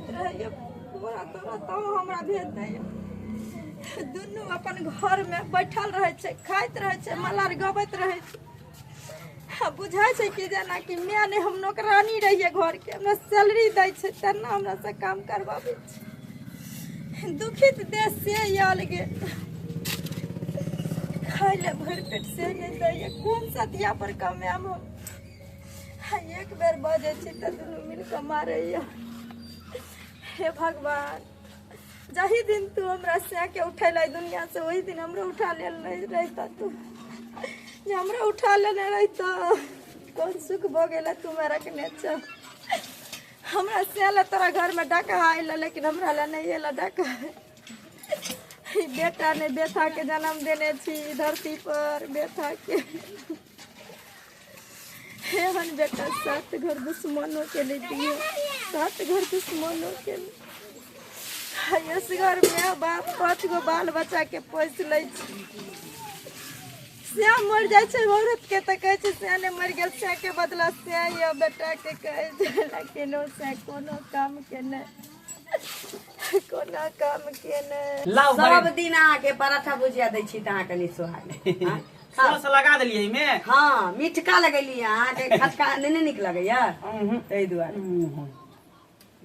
करैत रहैए बोरा तोरा तब हमरा भेज दैए। दुनू अपन घरमे बैठल रहै छै, खाइत रहै छै, मलार गबैत रहै छै। आ बुझाइ छै कि जेनाकि माय नहि, हम नौकरानी रहियै घरके, हमरा सैलरी दै छै तेना हमरासँ काम करबाबै छै। दुखित देश से आयल गेल, खाय लए भरि पेट से नहि दैए। कोन सतिया पर कमायब हम? आ एक बेर बजै छी तऽ दुनू मिल कऽ मारैए। हे भगवान, जाहि दिन तू हमरा सैके उठेला दुनिया से, ओहि दिन हमरो उठा लेल रहिता तू। जे हमरा उठा लेने रहिता, कोन सुख भऽ गेल तू हमरा रखने छ? हमरा से ला तोरा घरमे डाका आयल, लेकिन हमरा ला नहि एला डाका। ई बेटा ने बेथा के जन्म देने छी धरती पर बेथा के। एहन बेटा सात घर दुश्मनों के नहीं दियो, सात घर दुश्मनों के नहीं। असगर माय बाप 5 गो बाल बच्चा के पोसि लै छै। श्याम मरि जाइ छै औरत के तऽ कहै छै श्या नहि मरि गेल, श्या के बदला श्या यऽ बेटा के कहै छै। लेकिन ओ श्या कोनो काम के नहि, कोनो काम के नहि। लाउ। सब दिन अहाँके पराठा भुजिया दै छी तऽ अहाँके नहि सोहाय। सॉस लगा देलियै एहिमे। हँ, मिठका लगेलियै। अहाँके खटका नहि ने नीक लगैया, ताहि दुआरे।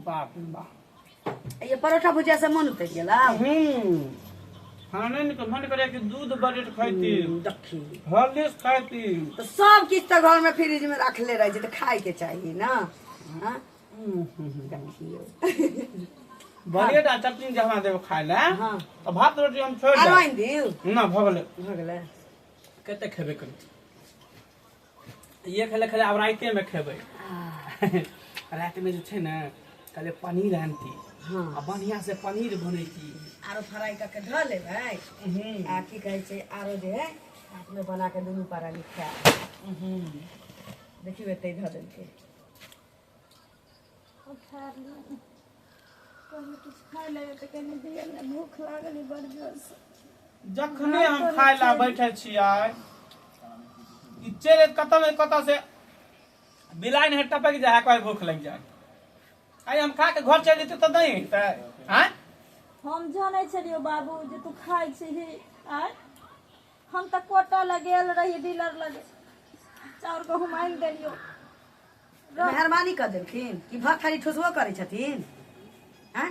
बाप रे बाप! ये परोठा भुजिया से मन उतरि गेल आब। खाना नहि नीक मन करे कि दूध ब्रेड खाइती। देखी। हॉर्लिक्स खाइती। तऽ सब किछु तऽ घरमे फ्रिज मे रखले रहै छै, तऽ खायके चाही ने। हाँ? देखियौ। ब्रेड आ चटनी जे हमरा देब खाय लए तऽ भात रोटी हम छोड़ि आरो देब। आनि दियौ? ना, भऽ गेलै। भऽ गेलै। कते खेबै करू? ये खेले खेले आब राइते में खेबै। राति में जे छै ने, कहले पनीर आनती आ बढ़िया से पनीर बनैती। आरो फ्राई कऽ के धऽ लेबै आ की कहै छै, आरो जे है रातिमे बना कऽ दुनू प्राणी खायब। देखियौ, एते धऽ देलकै। किछु खाय लेबै तऽ कनि दिअ ने, भूख लागल बड़ जोरसँ। जखने हम खाय ला बैठे छियै, ई चलि कतऽ ने कतऽ से बिलाइ ने टपक जाय है, कोई भूख लग जाए। आइ हम खा के घर चलि जेतै तऽ नहि हेतै आँय? हम जानै छलियौ बाबू जे तू खाइ छिही। आँय, हम तऽ कोटा लग गेल रही, डीलर लग चाउर गहूम आनि देलियौ। मेहरबानी कऽ देलखिन कि भात खाली ठुसबो करै छथिन आँय?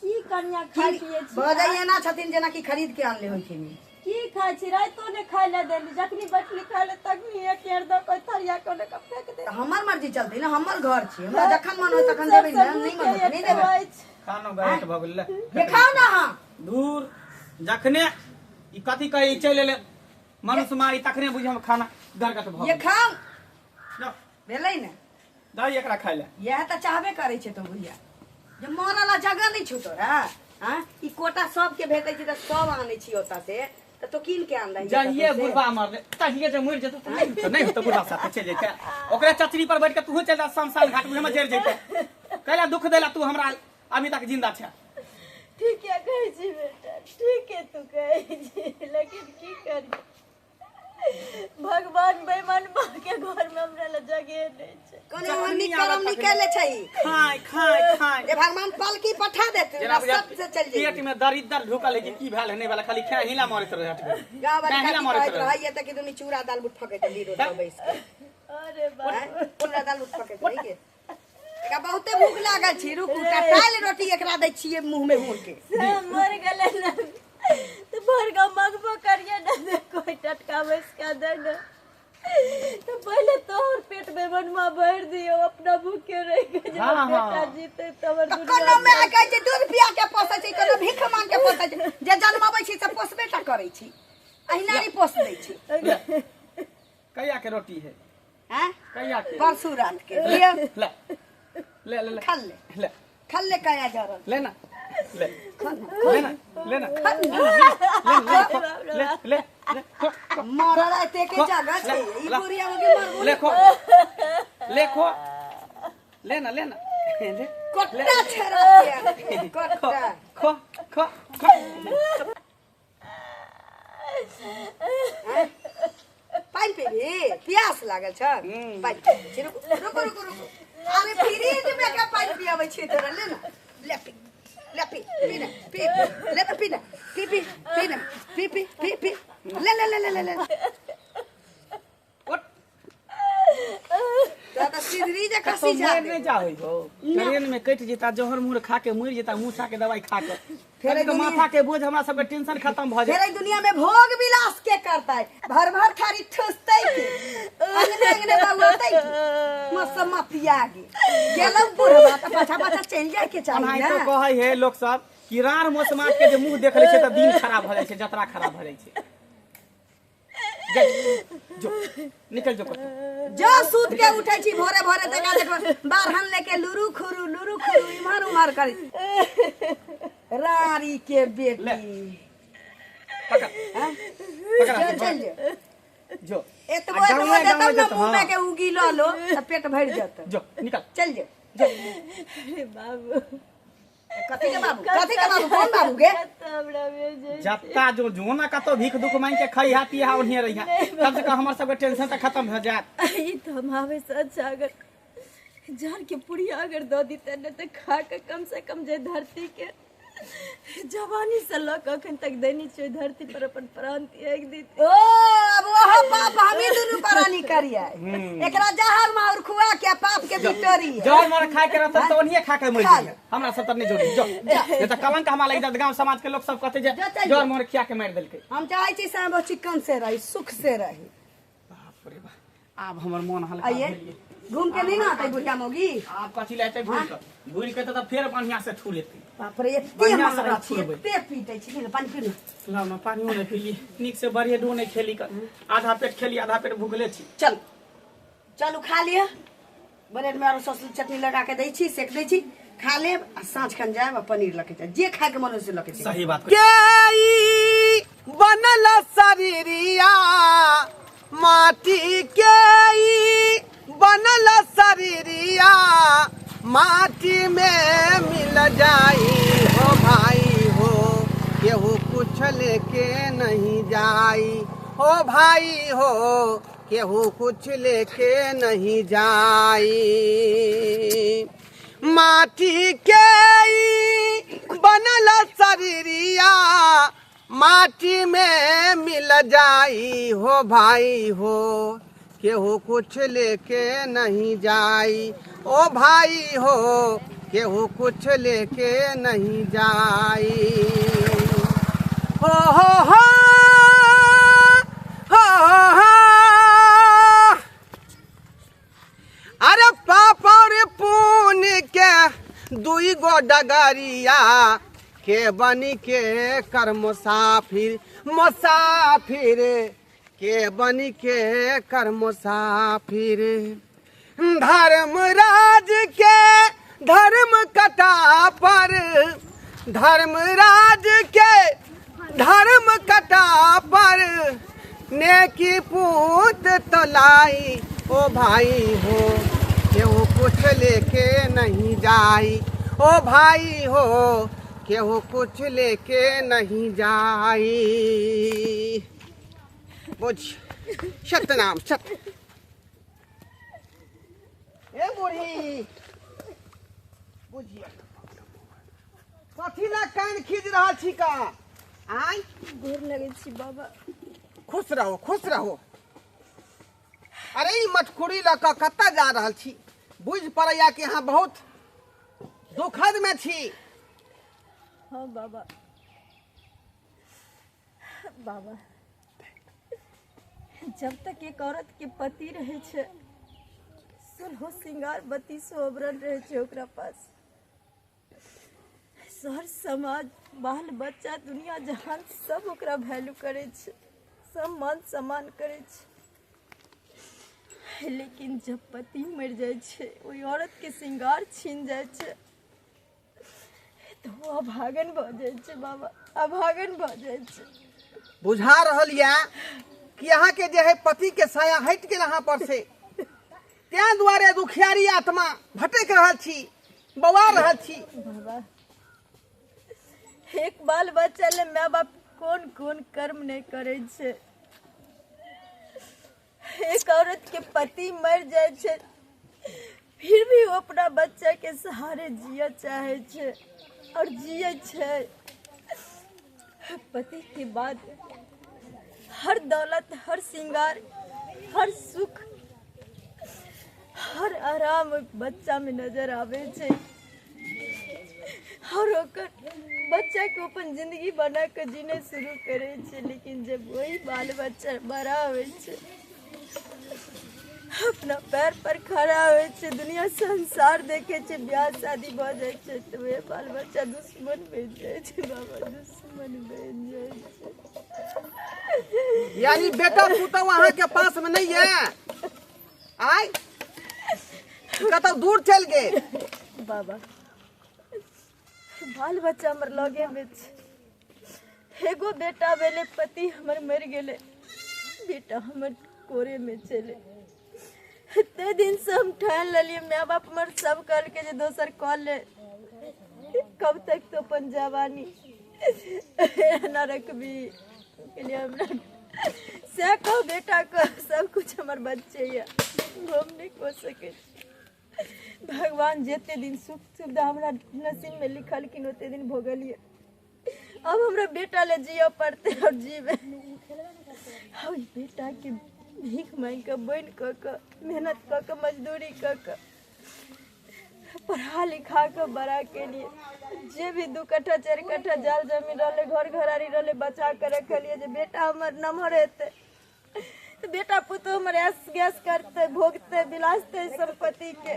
की कनिया खाइ पियै छी? बजै एना छथिन जेनाकि खरीद के आनले होइथिन। की खाइ छी? राइतो ने खाइ लए देली। जखनी बैठली खाइ लए, तखनी एक एर दऽ कऽ थरिया कऽ लऽ कऽ फेंक दे। तऽ हमर मर्जी चलतै ने? हमर घर छी, हमरा जखन मन होय तखन देबै ने, नहि मन होय नहि देबै। खानो गैट भऽ गेल। ये खाउ ने अहाँ। दूर, जखने ई कथी कहै ई चलि एलै मनुष्य मारी, तखने बुझि हम खाना गरगट भऽ ये गेल। खाउ। जाउ, भेलै ने? दही एकरा खाइ लए। इएह तऽ चाहबे करै छै तो भैया जे मरल जगह नहि छौ तोरा। आँ, ई कोटा सबके भेटै छै तऽ सब आनै छी ओतऽ से, तऽ तो कीन के आनलही? जहिये बुढ़बा मरले तहिये जे मरि जेतौ तऽ नहि हेतौ, नहि हेतौ। बुढ़बा साथे चलि जैते, ओकरे चचरी पर बैठ के तूहो चलि जा शमशान घाट, उहे में जरि जैते। कैला दुख देला तू हमरा? अभी तक जिंदा छै। ठीक है कहै छी बेटा, ठीक है तू कहै छी, लेकिन की करी, भगवान बेईमान माँ के घर में हमरा लए जगह नहि छै। कोनो ओहन नीक करम नहि कैले छै। खाय खाय खाय। जे भगवान पालकी पठा देत जेना बुझा सबसे चलि पेट जेबी। में दरिद्र ढुकल है कि की भेल है नहीं वाला, खाली खाय हिला मारैत रहे हटके। गाँव वाली काहे ला काकी मारैत कहैत रहै? रहैए तऽ कि दुनू चूड़ा दाल बुट फकैत रही रोड पर बैस के। अरे बाप! आँय? चूड़ा दाल बुट फकैत रही के एकरा बहुते भूख लागल छी। रुकू, टाइल रोटी एकरा दै छियै मुँह में हुर के। से मर गेलै ने तऽ भर गाँव मंगबो करिए ने, जे कोई टटका बैस के दे ने, तऽ पहिले तोहर पेट में मनमा भरि दियौ, अपना भूखे रहि के जे हमर बेटा जीते तऽ हमर तऽ दुनिया। कोनो माय कहै छै दूध पिया के पोसै छै, कोनो भीख मांग के पोसै छै। जे जन्माबै छी से पोसबे टा करै छी, अहिना नहि पोस दै छी। कहिया के रोटी है? हैं? कहिया के? परसू रात के। लिअ। ले ले ले ले। खा ले। ले। खा ले, कया जरल। ले ना, ले। खा ना। ले ना, ले ना, ले ले ले ले खो, खो। मरल एते के खो, जगह छै ले, ई ला। बुढ़िया के मरबो। ले खो, ले खो, ले ना, ले ना, ले। कोट्टा छै रतिया खो। कोट्टा। खो खो खो। पानि पीबी? प्यास लागल छ? पानि पीबै छी, रुकू रुकू रुकू रुकू। अरे, फ्रिज में के पानि पियाबै छी तोरा? ले ना। ले पी, ले पी, पी ने, पी, ले तो पी ने, पी पी पी ने, पी पी पी पी, ले ले ले ले ले ले। उठ। तोरा तऽ सिधरी जे कतौ खसी जा मरि नहि जाबै हो, ट्रेन में कटि जेता, जहर मुहर खा के मरि जेता, मूसा के दवाई खा के। फेर फेर एहि दुनिया- माथा के बोझ, हमरा सबके टेंशन खत्म भऽ फेर जाए। एहि दुनिया में भोग विलास के करतै, भर भर थारी ठुसतै के, अंगने अंगने बौआतै के, मस्त मतिया गे गेलौ बुढ़वा तऽ पाछा पाछा चलि जाय के चाही। ओनाहितो ने कहै है लोक सब कि राड़ मोसमात के जे मुंह देख लै छै तऽ दिन खराब भऽ जाइ छै, जतरा खराब भऽ जाइ छै। जा, जो निकल जो कतौ। जो सूत के उठै छी भोरे भोरे तका देखो बारहन लेके लुरु खुरु लुरु खुरु इम्हर उम्हर करी रारी के बेटी। ले। पकड़। हैं? पकड़। चल चल जो। जो। एतबो आ एतबो गाँवे देतौ गाँवे ने जेतौ, मुँह में हाँ। के उगी लऽ लो तऽ पेट भरि जेतौ। जो निकल। चल जो। अरे बाबू। कथी के बाबू, कथी के बाबू, कौन बाबू गे? कतऽ हमरा भेजै? जत्ता जो जो ना कतौ भीख दुख मांगि के खैहा पिहा, ओन्हिए रहिहा। कम से कम हमर सबके टेंशन तऽ खत्म भऽ जायत। ई तऽ हम आबै से अच्छा अगर जान के पुड़िया अगर दऽ दितै ने तऽ खा के कम से कम जे धरती के जवानी से लऽ कऽ अखन तक देनी छै, ओहि धरती पर अपन प्राण त्याग दितै। ओ अब ओहो पाप हमी दुनू प्राणी करियै, एकरा जहर माउर खुआ के पाप के बिटोरी। जहर मर खाय के रहतै तऽ ओन्हिए खा के मरि खा जइहे, हमरा सब तऽ नहि जोड़ी। जो, नहीं तऽ कलंक हमरा लागि जायत, गाँव समाज के लोक सब कहतै जे जो चल। जहर मर खिया के मारि देलकै। हम चाहै छी से हम चिकन से रही, सुख से रही। बाप रे बाप, आब हमर मोन हल्का आइए भेल ये। घूम के नहीं ना आते बुढ़िया मौगी। आब कथी लए एतै घुरि कऽ? घुरि के तऽ फेर बढ़िया से थू लेतै। बाप रे, एते बढ़िआँ से मारै छी, थुरबै। एते पीटै छी ने, पानि पी ने। लाउ ने, पानियो नहि पीली नीक से, ब्रेडो नहि खेली कऽ, आधा पेट खेली, आधा पेट भुखले छी। चल चलू, खा लिअ ब्रेड में आरो सॉस चटनी लगा के दै छी, सेक दै छी, खा लेब आ साँझ खन जायब आ पनीर लऽ के जायब, जे खाय के मन होइ से लऽ के जायब। सही बात। के ई बनल शरीरिया माटी के, ई बनल शरीरिया माटी में मिल जाई हो भाई हो, केहू कुछ लेके नहीं जाई हो भाई हो, केहू कुछ लेके नहीं जाई। माटी के ई बनल शरीरिया माटी में मिल जाई हो भाई हो, केहू कुछ लेके नहीं जाई ओ भाई हो, केहू कुछ लेके नहीं जाई हो हो हो हो हो। अरे पाप और पुण्य के दुई गो डगरिया के बनी के कर मुसाफिर, मुसाफिर के बनी के कर मुसाफिर। धर्म राज के धर्म कटा पर, धर्म राज के धर्म कटा पर नेकी पूत तलाई ओ भाई हो, केहू कुछ लेके नहीं जाई ओ भाई हो, केहू कुछ लेके नहीं जाई। बुझ सतनाम सत। ए बूढ़ी, बुझिए कथी ला कान खींच रहल छी का आय? गोर लगै छी बाबा। खुश रहो, खुश रहो। अरे ई मटकुरी लऽ कऽ कतऽ जा रहल छी? बुझि पड़ैया कि अहाँ बहुत दुखद में छी। हाँ बाबा, बाबा जब तक एक औरत के पति रहे छै, सोलहो श्रृंगार बत्तीसो आभरण रहे छै ओकरा पास, शहर समाज बाल बच्चा दुनिया जहान सब ओकरा वैल्यू करै छै, सब मान सम्मान करै छै। लेकिन जब पति मरि जाइ छै, ओहि औरत के श्रृंगार छीन जाइ छै तऽ ओ अभागन भऽ जाइ छै बाबा, अभागन भऽ जाइ छै। बुझा रहल यऽ कि अहाँके जे है पति के साया हटि गेल अहाँ पर से, तें दुआरे दुखियारी आत्मा भटकि रहल छी, बौआ रहल छी। बाबा, एक बाल बच्चा ले माय बाप कोन कोन कर्म नहि करै छै। एक औरत के पति मर जाइ छै, फिर भी ओ अपना बच्चा के सहारे जिया चाहे छै और जिए छै। पति के बाद हर दौलत, हर श्रृंगार, हर सुख, हर आराम बच्चा में नजर आवे छै और ओकर बच्चा के अपन जिंदगी बना के जीने शुरू करे छै। लेकिन जब वही बाल बच्चा बड़ा होइ छै, अपना पैर पर खड़ा होइ छै, दुनिया संसार देखे छै, ब्याह शादी भऽ जाइ छै, तऽ वह बाल बच्चा दुश्मन बनि जाइ छै बाबा, दुश्मन बनि जाइ छै। यानी बेटा पुतहु अहाँ के पास में नहीं है, आय कतौ दूर चल गेल। बाबा बाल बच्चा हमर लगे में छै। एगो बेटा भेलै, पति हमर मरि गेलै, बेटा हमर कोरे में चले। एते दिन से हम ठानि लेलियै, माय बाप हमर सब कहलकै जे दोसर कऽ ले, कब तक तो अपन जवानी एना रखबी। कहलियै हमरा सएह कह बेटा कह, सब कुछ हमर बच्चे यऽ, हम नहि कऽ सकै छी। भगवान जते दिन सुख सुविधा हमरा नसीब में लिखलखिन ओते दिन भोगलियै। अब हमरा बेटा ले जियऽ पड़तै और जीबै। ओहि बेटा के भीख मांगि कऽ, बनि कऽ कऽ, मेहनत कऽ कऽ, मजदूरी कऽ कऽ, पढ़ा लिखा कऽ बड़ा केलियै। जे भी 2 कट्ठा 4 कट्ठा जाल जमीन रहलै, घर घरारी रहलै, बचा कऽ रखलियै जे बेटा हमर नमहर हेतै तऽ बेटा पुतोह हमर ऐश गैस करतै, भोगतै, विलासतै संपत्ति के।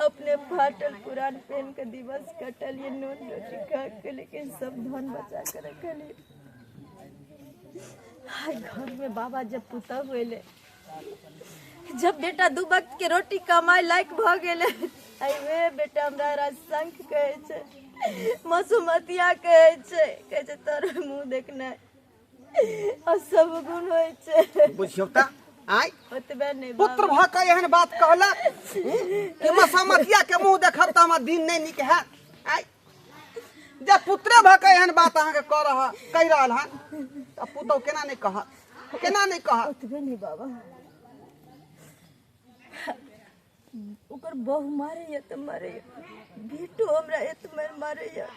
अपने फाटल पुरान पहन के दिवस कटलिए, नून रोटी खा के, लेकिन सब धन बचा के रखलिए। हर घर में बाबा जब पुतहु होले, जब बेटा 2 वक्त के रोटी कमाए लायक भ गेलै, अरे बेटा हमरा राजशंख कहै छै, मसुमतिया कहै छै, कहै छै तोर मुँह देखनाइ और सब गुण होइ छै। बुझियौ तऽ आय ओतबे नहि पुत्र भऽ कऽ एहन बात कहलक कि मसमतिया के मुँह देखब तऽ हमर दिन नहि नीक हैत। आय जब पुत्रे भऽ कऽ एहन बात अहाँके कह रहा कहि रहल हन तऽ पुतहु केना नहि कहत, केना नहि कहत। ओतबे नहि बाबा, ओकर बहु मारैया तऽ मारैया, बेटो हमरा एतबे मारैया।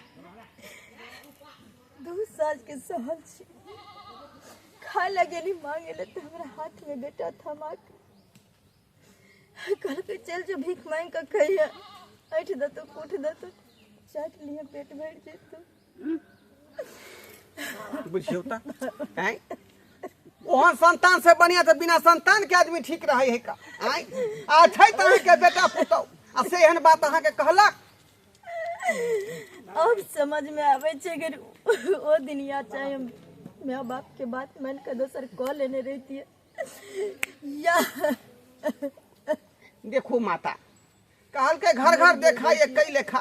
2 साल के सहल छी, खाय लए गेली मांगे ले तऽ हमरा हाथ में बेटा थमा के कहलकै चल जो भीख मांगि कऽ खैहे, ऐठ देतौ कूट देतौ, चाटि लिहे पेट भरि जेतौ। बुझियौ तऽ आँय ओहन संतान से बढ़िया तऽ बिना संतान के आदमी ठीक रहे है का। आँय आ छै तऽ अहाँके बेटा पुतहु आ से एहन बात अहाँके कहलक। अब समझ में आवे छै अगर ओ दिन या चाहे हम माय बाप के बात मान के दोसर कऽ लेने रहतियै या। देखू माता कहलकै घर घर देखा एक कई लेखा,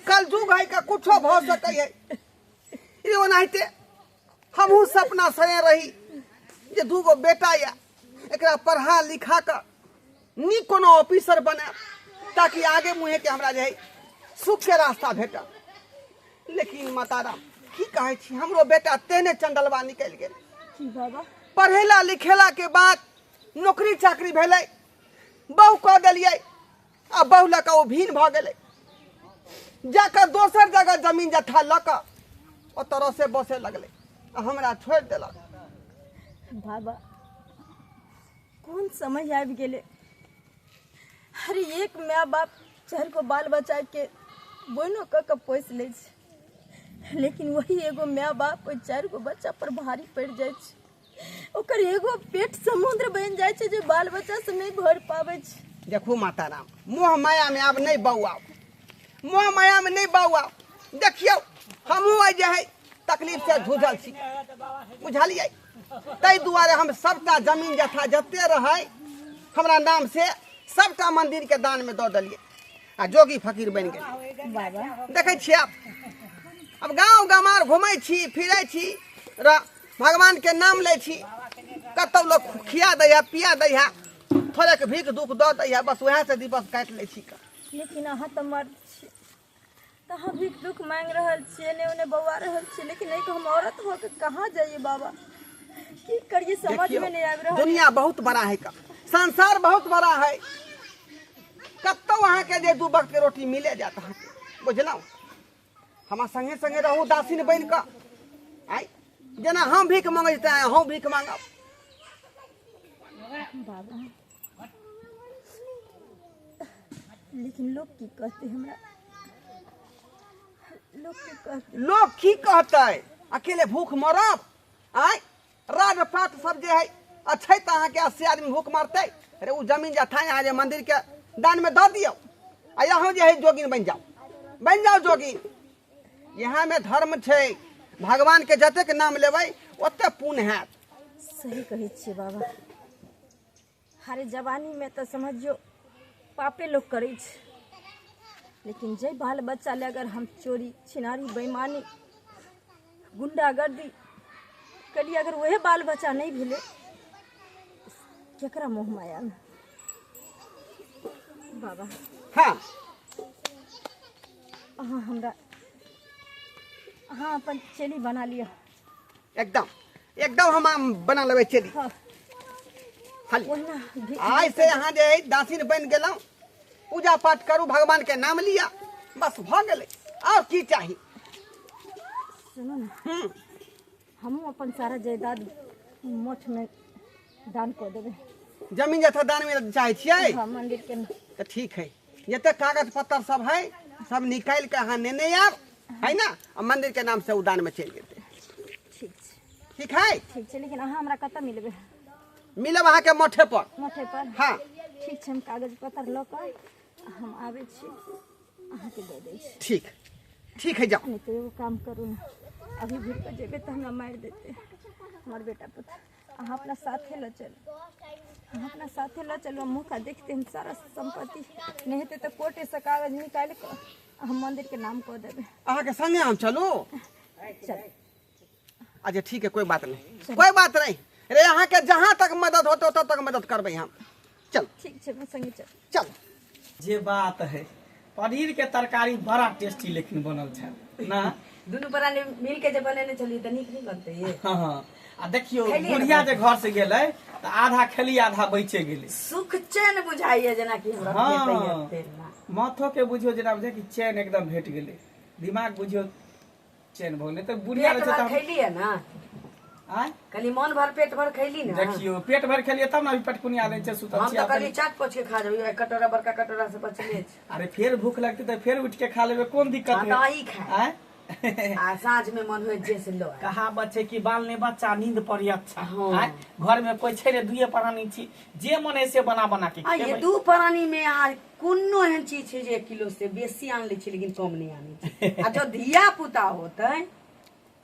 कल जुग है का कुछो भऽ सकै है। ई ओनाहिते हमहूँ सपना सने रही जे 2 गो बेटा या एकरा पढ़ा लिखा कऽ नीक कोनो ऑफिसर बनायब ताकि आगे मुँहे के हमरा जे है सुख के रास्ता भेटत। लेकिन माता राम की कहै छी, हमरो बेटा तेहने चंडलवा निकलि गेल। की बाबा? पढ़ेला लिखेला के बाद नौकरी चाकरी भेलै, बहु कऽ देलियै आ बहु लऽ कऽ ओ भीन भऽ गेलै, जाकऽ दोसर जगह जमीन जथा लऽ कऽ ओतऽ रसे बसे लगलै आ हमरा छोड़ि देलक। बाबा कोन समय आबि गेलै, अरे एक माय बाप 4 गो बाल बच्चा के बोनो कऽ कऽ पोसि लै छै, लेकिन वही एगो माय बाप ओहि 4 गो बच्चा पर भारी पड़ि जाइ छै, ओकर एगो पेट समुद्र बनि जाइ छै जे बाल बच्चा से नहि भरि पाबै छै। देखू माता राम, मोह माया में आब नहि बौआउ, मोह माया में नहि बौआउ। देखियौ हमहूँ आइ जे है तकलीफ से झूझल छी, बुझलियै? ताहि दुआरे हम सबटा जमीन जथा जते रहै हमरा नाम से सबटा मंदिर के दान में दऽ देलियै आ जोगी फकीर बनि गेलियै। बाबा देखै छियै आब गाँव गमार घुमै छी फिरै छी, भगवान के नाम लै छी, कतौ लोक खिया दै है पिया दै है, थोड़ेक भीख दुख दऽ दै है, बस वएह से दिवस काटि लै छी। लेकिन अहाँ तऽ मर्द छी, तऽ अहाँ भीख दुख मांगि रहल छियै, एने ओने बौआ रहल छियै, लेकिन एक हम औरत भऽ के कहाँ जाइए बाबा, की करिए समझ में नहीं आबि रहल। दुनिया बहुत बड़ा है का, संसार बहुत बड़ा है। कतौ अहाँके जे 2 वक्त के रोटी मिले जात अहाँके, बुझलहुँ? हमरा संगे संगे रहू दासीन बनि कऽ। आइ जेना हम भीख मांगै छी तेना अहूँ भीख मांगब। बाबा लेकिन लोग की कहते हमरा, लोग की कहते? लोग की कहते? अकेले भूख मरब? आय राजपाट सब जे है अच्छे तऽ अहाँके 80 आदमी भूख मरतै। अरे ओ जमीन जथा यहाँ जे मंदिर के दान में दऽ दियौ, आ यहाँ जे है जोगिन बनि जाओ, बनि जाओ जोगिन। यहाँ में धर्म छै, भगवान के जतेक नाम लेबै ओते पुण्य हैत। सही कहै छियै बाबा। हरे जवानी में तऽ समझियौ पापे लोग करै छै, लेकिन जे बाल बच्चा ले अगर हम चोरी छिनारी बेईमानी गुंडागर्दी कलिए, अगर वह बाल बच्चा नहीं भेलै केकरा मोह माया में? बाबा हाँ अहाँ हमरा अहाँ अपन चेली बना लिअ। एकदम एकदम हम बना लेबै चेली। हाँ। खाली ओहिना आइ से अहाँ जे दासीन बनि गेलहुँ, पूजा पाठ करू, भगवान के नाम लिअ, बस भऽ गेलै, आओर की चाही? सुनू ने, हमहूँ अपन सारा जायदाद मठ में दान कऽ देबै। जमीन जथा दान में चाहै छियै? हाँ, मंदिर के। तऽ ठीक है, जते कागज पत्तर सब है सब निकालि के अहाँ नेने आयब, है ना, आ मंदिर के नाम से ओ दान में चलि जेतै। ठीक छै। ठीक है? ठीक छै, लेकिन अहाँ हमरा कतऽ मिलबै? मिलब अहाँके मठे पर। मठे पर? हाँ। ठीक छै, हम कागज पत्तर लऽ कऽ हम आबै छी, अहाँके दऽ दै छी। ठीक ठीक है, जाओ। नहीं तो एगो काम करू ने, अभी घुरि कऽ जेबै तऽ हमरा मारि देतै हमर बेटा पुत। अहाँ अपना साथे लऽ चलू, अहाँ अपना साथे लऽ चलू, मुँह देखते हम सारा संपत्ति नहीं हेतै तऽ कोर्टेसँ कागज निकालि कऽ हम मंदिर के नाम कऽ देबै। अहाँके संगे हम चलू? चल। अच्छा ठीक है, कोई बात नहीं, कोई बात नहीं। अरे अहाँके जहाँ तक मदद होतै ओतऽ तक मदद करबै हम। चल। ठीक छै, हम संगे चल। चल। जे बात है, पनीर के तरकारी बड़ा टेस्टी लेकिन बनल छै ना? दुनू प्राणी मिल के जे बनेने छलियै तऽ नीक नहि बनतै ये? हाँ हाँ, आ देखियौ खेलियै ने? बुढ़िया जे घर से गेलै तऽ आधा खेली आधा बचे गेलै। सुख चैन बुझाइए जेनाकि हमरा हाँ। भेटैए तेना। माथो के बुझियौ जेना बुझाय कि चैन एकदम भेट गेलै, दिमाग बुझियौ चैन भऽ गेलै। तऽ बुढ़िया पेट रहै छै भर तऽ खैलियै ना? आँय? कनि मन भर पेट भर खैली ना? देखियौ पेट भर खेलियै तब ने अभी पटकुनिया दै छै सुतल हम छी तऽ अपन। कहलियै चाट पोछ के खा जेबै, एक कटोरा बड़का कटोरा से बचले छै। अरे फेर भूख लगतै तऽ फेर उठि के खा लेबै, कोन दिक्कत हाँ, है? तऽ अहीं खायब। आँय? आ साँझ में मन होय जे से लो आयब। कहावत छै कि बाल ने बच्चा नींद पड़ी अच्छा। हाँ। आँय? घर में कोई छै ने, दुइये प्राणी छी, जे मन है से बना बना के आ ये खेबै। 2 प्राणी में अहाँ कोनो एहन चीज छै जे 1 किलो से बेसी आन लै छी लेकिन कम नहि आनै छी। आ जब धिया पुता होतै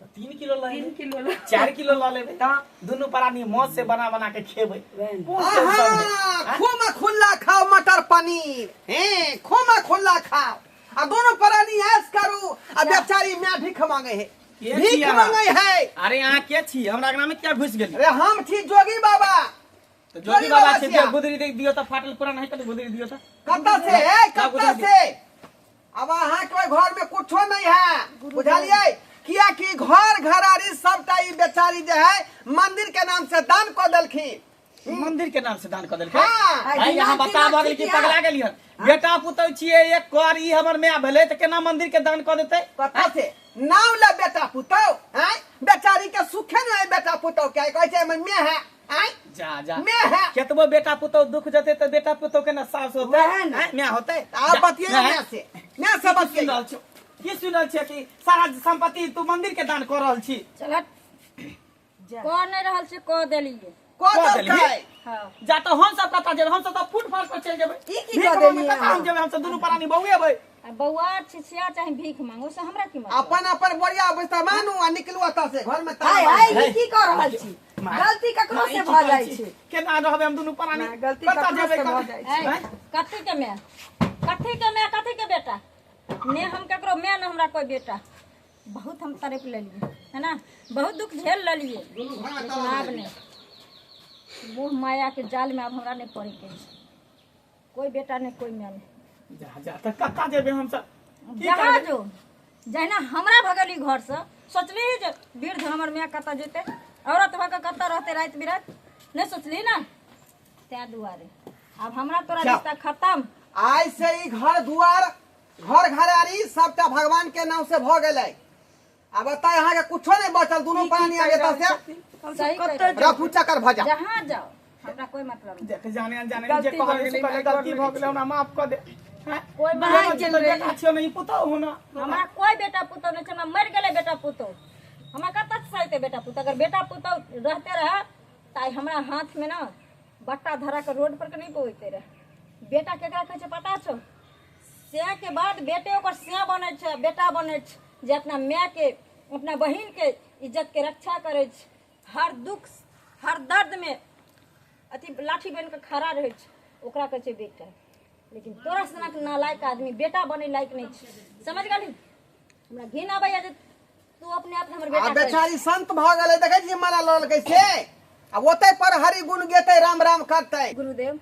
तऽ 3 किलो लऽ 3 लेबै, किलो लऽ 4 किलो लऽ लेबै, तऽ दुनू प्राणी मौज से बना बना के खेबै। वएह ने। कोन टेंशन है? आहा, खूब खुल्ला खाओ मटर पनीर, हे खूब खुल्ला खाओ, आ दोनों प्राणी ऐश करू। आ बेचारी मैं भीख मांगे है, के भीख छी अहाँ? मांगे है। अरे अहाँ के छी? हमरा अंगना में किया घुसि गेली? अरे हम छी जोगी बाबा। तऽ जोगी बाबा छै, छियै। गुदरी दे दियौ तऽ फाटल पुरान है, कतऽ गुदरी दियौ तऽ? कतऽ से है, का कतऽ गुदरी? से? अब अहाँ के घर में कुछो नहीं है, बुझलियै? किया कि घर घरारी सबटा ई बेचारी जे है मंदिर के नाम से दान कऽ देलखिन। मंदिर के नाम से दान कऽ देलकै? हाँ। भाई, यहाँ बता भऽ गेल कि पगला गेलियै? बेटा पुतहु छियै, एक कर ई हमर माय भेलै तऽ केना मंदिर के दान कऽ देतै? कतऽ से नाम ले बेटा पुतहु? आँय, बेचारी के सुखे नहीं है बेटा पुतहु के, कहै छै हमर माय है। आँय? जा जा। माय है। केतबो बेटा पुतहु दुख जेतै तऽ बेटा पुतहु के ने सास होतै, वएह ने। आँय, माय होतै। आब जा, बतियौ माय। माय से, माय से की सुनि बतियौ। रहल छियौ? की सुनि रहल छियै कि सारा संपत्ति तू मंदिर के दान कऽ रहल छी? चल हट, कऽ नहि रहल छी, कऽ देलियै। कऽ कऽ देलकै? देलियै? हाँ। जा तऽ हम सब कतऽ जेबै? हम सब तऽ फुटपाथ पर चलि जेबै। ई की भीख कऽ मांगे देलियै कतऽ हम अहाँ? जेबै? हम सब दुनू प्राणी बौएबै। आ बौआ छिछिया चाहे भीख मांगो से हमरा की मतलब? अपन अपन बोरिया बिस्तर मानू आ निकलू एतऽ से, घर में ताला हाय मारू। हाय, ई की कऽ रहल छी? गलती ककरो से भऽ जाइ छै। केना रहबै हम दुनू प्राणी? ना, गलती कतऽ ककरो जेबै? से भऽ कतऽ? जाइ छै। ऐ, आँय? कथी के माय, कथी के माय, कथी के बेटा? ने हम ककरो माय ने हमरा कोई बेटा। बहुत हम तड़प लेलिए है ना, बहुत दुख झेल लेलिए, लेकिन आब नहीं, मोह माया के जाल में अब हमरा नहीं पड़े के छै। कोई बेटा नहीं, कोई माय नहीं। जा जा, तऽ कतऽ जेबै हम सब? की जहाँ करबै? जो जहिना हमरा भगली घर से सोचली जे वृद्ध हमर माय कतऽ जेतै, औरत भऽ कऽ कतऽ रहतै राति बिराति, नहीं सोचली ना, तैं दुआरे आब हमरा तोरा जा। रिश्ता खत्म। आइ से ई घर दुआर घर घरारी सबटा भगवान के नाम से भ गेलै। आब एतऽ अहाँके कुछो नहि बचल, दुनू प्राणी आब एतऽ से सही कहि रहल रफू चक्कर भऽ जाओ। जहाँ जाओ हमरा कोई मतलब नहीं। देख जाने अनजाने गलती जे कहले भऽ से गेलै, कहले, माय गलती घर भऽ गेलै, हमरा माफ कऽ दे। हैं? कोई भाग बात गेल रही। बेटा छियौ ने ई, पुतहु हो ना। हमरा कोई बेटा पुतहु नहीं छै, हमरा मरि गेलै बेटा पुतहु, हमरा कतऽ से अयतै बेटा पुतहु? अगर बेटा पुतहु रहते रहे तऽ आइ हमरा हाथ में ना बट्टा धरा के रोड पर के नहीं पहुँचते रहे। बेटा केकरा कहै छै पता छौ? से के बाद बेटे ओकर से बनै छै, बेटा बनै छै जे अपना माय के अपना बहिन के इज्जत के रक्षा करै छै, हर दुख हर दर्द में अथी लाठी बनि के खड़ा रहै छै, ओकरा कहै छै बेटा। लेकिन तोरा सनक नालायक आदमी बेटा बनै लायक नहि छै, समझ गेलही? हमरा घिन आबैया जे तू अपने आप हमर आ बेटा कहै छी। बेचारी संत भऽ गेलै, देखै छियै माला लऽ लेलकै से, आ ओतै पर हरि गुण गेतै, राम राम करतै। गुरुदेव,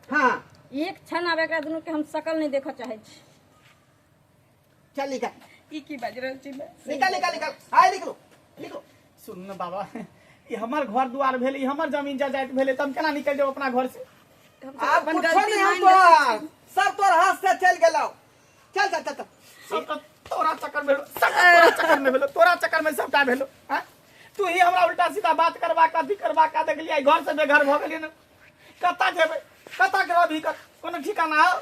हाँ, एक क्षण आब एकरा दुनू के हम शकल नहि देखऽ चाहै छी। चल निकल। ई की बाजि रहल छी बे? निकल निकल निकल, आइ निकलो निकलो। सुन ने बाबा, ई हमर घर दुआर भेल, ई हमर जमीन जायदाद भेलै, तऽ हम केना निकलि जाउ अपना घर से? आब अपन कुछो गलती नहीं हम मानि लेने तोहर, सब तोहर हाथ से चलि गेलौ। चल चल चल चल। सब तऽ तोरा चक्कर में भेलो, सब तऽ तोरा चक्कर में भेलो, तोरा चक्कर में सबटा भेलो। आँय? तू ही हमरा उल्टा सीधा बात करबा के अथी करबा के देखलियै, घर से बेघर भऽ गेलियै ने। कतऽ जेबै, कतऽ के अभी कोनो ठिकाना हो?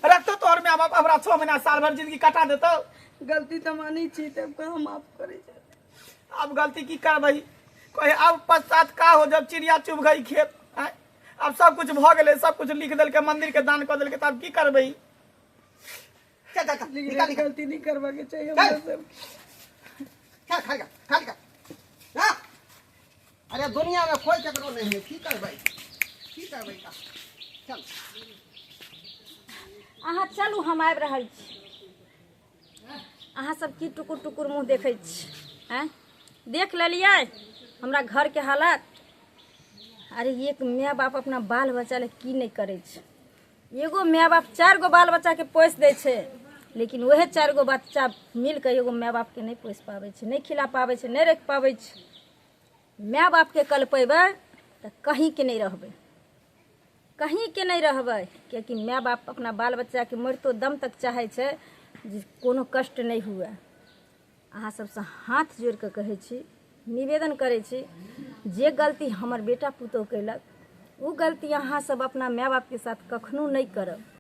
रखतो तोहर माय बाप हमरा 6 महीना साल भर जिंदगी कटा देतौ। गलती तऽ मानै छी, तब कहाँ माफ करै छै? अब गलती की करबही? कहे अब पश्चात का हो जब चिड़िया चुभ गई खेत। आँय? अब सब कुछ भऽ गेलै, सब कुछ लिख देलकै, मंदिर के दान कऽ देलकै, तऽ आब की करबही? चल चल चल, लेकिन निकल निकल। गलती नहीं करवा के चाहिए चल। हमरा सब। चल खा लिखा खा लिखा। हाँ, अरे दुनिया में कोई ककरो नहीं है, की करबै की करबै का? चल अहाँ चलू, हम आबि रहल छी। अहाँ सब की टुकुर टुकुर मुँह देखै छी? आँय, देख लेलियै हमरा घरके हालत? अरे एक माय बाप अपना बाल बच्चा लए की नहि करै छै। एगो माय बाप 4 गो बाल बच्चाके पोसि दै छै, लेकिन वएह 4 गो बच्चा मिलके एगो माय बापके नहि पोसि पाबै छै, नहि खिला पाबै छै, नहि राखि पाबै छै। माय बापके कलपेबै तऽ कहीँके नहि रहबै, कहीँके नहि रहबै, कियाकि माय बाप अपना बाल बच्चाके मरितो दम तक चाहै छै जे कोनो कष्ट नहि हुए। अहाँ सबसँ हाथ जोड़िकऽ कहै छी, निवेदन करै छी, जे गलती हमर बेटा पुतोहु कयलक ओ गलती अहाँ सब अपना माय बापके साथ कखनो नहि करब।